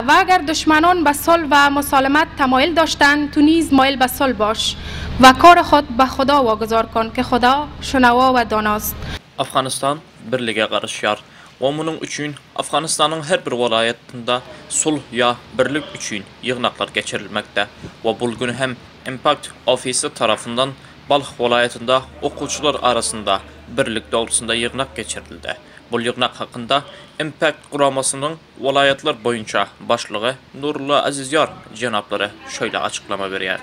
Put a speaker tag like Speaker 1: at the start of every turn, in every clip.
Speaker 1: و اگر دشمنان به صلح و مسالمت تمایل داشتند تو نیز مایل به صلح باش و کار خود به خدا واگذار کن که خدا شنوا و داناست.
Speaker 2: Afganistan birlige garyşýar we munuň üçin Afganistanyň her bir welaýatynda sulh ýa birlik üçin ýygnaklar geçirilmekde we bu gün hem Impact Ofisi tarapyndan Balh welaýatynda okuwçylar arasynda birlik dogrusynda ýygnak geçirildi. Bu ýygnak hakynda Impact guramasynyň welaýatlar boýunça başlygy Nurullah Azizýar jenaplary şeýle açyklama berýär.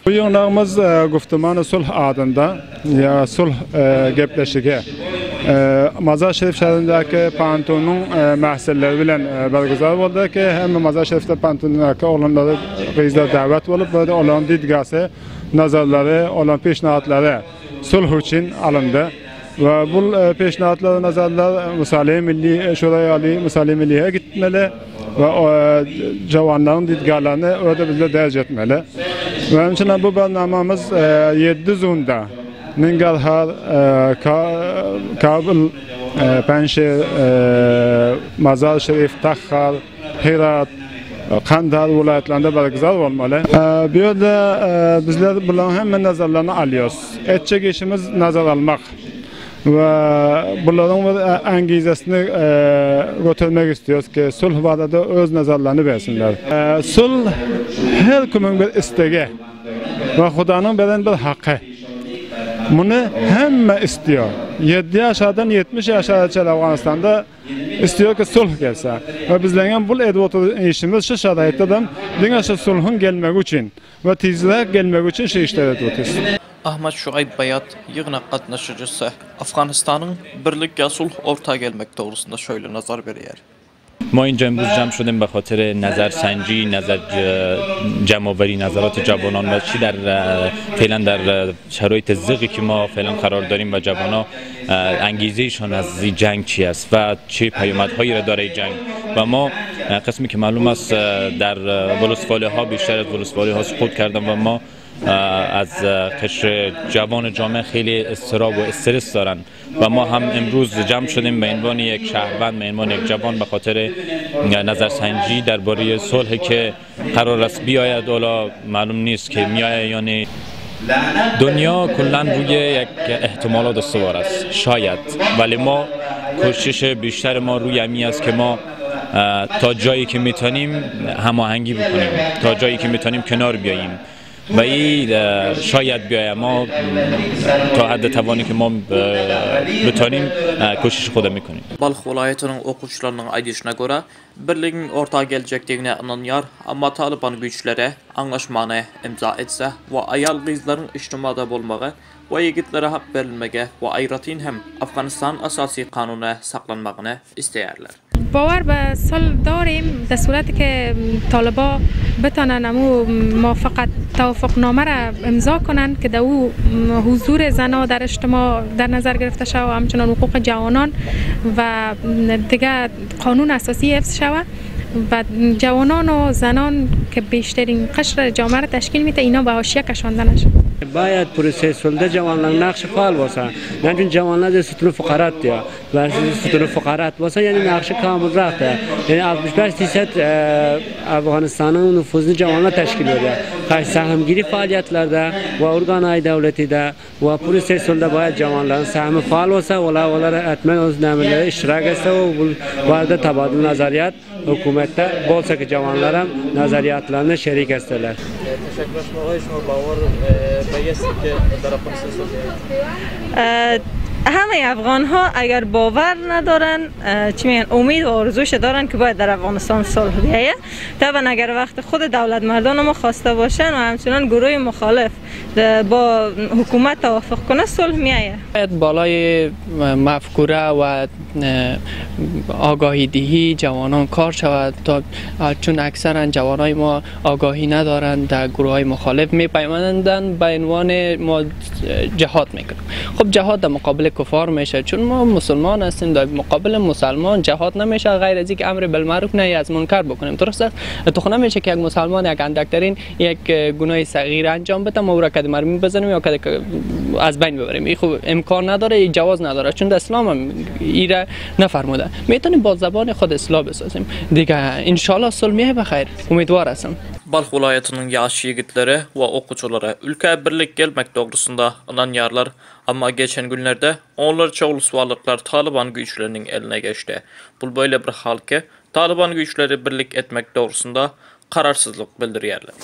Speaker 3: Bu ýygnagymyz Guftuman sulh adynda ýa sulh gepleşigi Mazar Şerif şäherindäki pantonuň mähsilleri bilen bergüzar boldy ki hem Mazar Şerifde pantonundaki oglanlar gyzlar dawet bolup böyle olaryň didgäsi, nazarlary, olaryň peşnahatlary sulh üçin alyndy. Ve bu peşnahatlar, nazarlar Musale Milli Şuraya Ali Musale Milli'ye gitmeli ve jawanlaryň didgälerini orada bizle derc etmeli. Ve için bu barnamamız 7 zunda Ningarhar, Kabul, Penşir, Mazar Şerif, Takhar, Herat, Kandahar vilayetlerinde bergüzar olmalı. Bir de bizler bunların hemen nazarlarını alıyoruz. Etçek işimiz nazar almak ve bunların angizesini götürmek istiyoruz ki sulh vadede öz nazarlarını versinler. Sulh her kimin bir istegi ve Xudanın veren bir hakkı. Bunu hemme istiyor. 7 yaşadan 70 yaşa kadar Afganistan'da istiyor ki sulh gelse. Ve bizlerin bu edip işimiz şu şaraitte de diňe şu sulhun gelmegi üçin ve tizlik gelmegi üçin şu işleri edip.
Speaker 2: Ahmet Şuayb Bayat ýygnak gatnaşyjysy Afganistanyň birlik ýa sulh orta gelmek dogrusynda şeýle nazar berýär.
Speaker 4: ما اینجا امروز جمع شدیم به خاطر نظرسنجی، نظر جمع‌آوری نظرات جوانان و چی در فعلا در شرایط زیقی که ما فعلا قرار داریم و جوانان انگیزهشان از جنگ چی است و چه پیامدهایی را داره جنگ. و ما قسمی که معلوم است در ولسوالی ها بیشتر از ولسوالی ها سقوط کردن و ما از قشر جوان جامعه خیلی اضطراب و استرس دارن و ما هم امروز جمع شدیم به عنوان یک شهروند، به عنوان یک جوان، به خاطر نظرسنجی درباره صلح که قرار است بیاید. حالا معلوم نیست که میآید یا نه. دنیا کلا روی یک احتمالات استوار است، شاید، ولی ما کوشش بیشتر ما روی امی است که ما تا جایی که میتونیم هماهنگی بکنیم، تا جایی که میتونیم کنار بیاییم و این شاید بیاید. ما تا حد توانی که ما بتانیم کوشش خود میکنیم.
Speaker 2: Balh vilaýatynyň okuwçylarynyň aýdyşyna görä, birligiň orta geljekdigine ynanýar, amma Taliban güýçleri anlaşmany imza etse we aýal gyzlaryň ijtimada bolmagy we ýigitlere hak berilmegi we aýratyn hem Afganistan asasy kanuny saklanmagyny isteýärler.
Speaker 1: باور به صلح داریم در صورتی که طالبا بتانن امو موافقت توافقنامه را امضا کنند که در او حضور زنها در اجتماع در نظر گرفته شود و همچنان حقوق جوانان و دیگه قانون اساسی حفظ شود و جوانان و زنان که بیشترین قشر جامعه را تشکیل میده اینا به حاشیه کشانده نشود.
Speaker 5: باید پروسه صلح جوانان نقش فعال باشه. نه چون جوانان در ستون فقرات یا و ستون فقرات باشه یعنی نقش کامل رفته. یعنی 65% Afganistan'ın nüfuzunu jawanlar teşkil ediyor. Sahimgiri faaliyetlerde ve organay devleti de ve proses solda باید jawanların sahmi faal olsa ola etmen özlemleri iştirak etse ve bu arada tabadül nazariyat hükümette bolsa ki jawanların nazariyatlarını şerik etseler.
Speaker 2: Teşekkür شما باور که در افغانستان
Speaker 6: همه افغان ها اگر باور ندارن چی میگن امید و آرزوش دارن که باید در افغانستان صلح بیاید. طبعا اگر وقت خود دولت مردان ما خواسته باشن و همچنان گروه مخالف با حکومت توافق کنه صلح میآید.
Speaker 7: باید بالای مفکوره و آگاهی دهی جوانان کار شود تا چون اکثرا جوانای ما آگاهی ندارند در گروه های مخالف میپیوندند به عنوان ما جهاد میکنیم. خب جهاد در مقابل مانند کفار میشه، چون ما مسلمان هستیم، در مقابل مسلمان جهاد نمیشه غیر از اینکه امر بالمعروف نهی از منکر بکنیم. درست است؟ تو خو نمیشه که یک مسلمان یک اندکترین یک گناه صغیر انجام بده ما او را کد مرمی بزنیم یا کد از بین ببریم. این خب امکان نداره، این جواز نداره، چون در اسلام هم ایره نفرموده. میتونیم با زبان خود اصلاح بسازیم دیگه. ان شاء الله صلح بخیر، امیدوار هستم.
Speaker 2: Balh vilayetinin yaş yiğitleri ve okucuları ülkeye birlik gelmek doğrusunda inanıyorlar. Ama geçen günlerde onlarca ulusvarlıklar Taliban güçlerinin eline geçti. Bu böyle bir hal ki Taliban güçleri birlik etmek doğrusunda kararsızlık bildiriyorlar.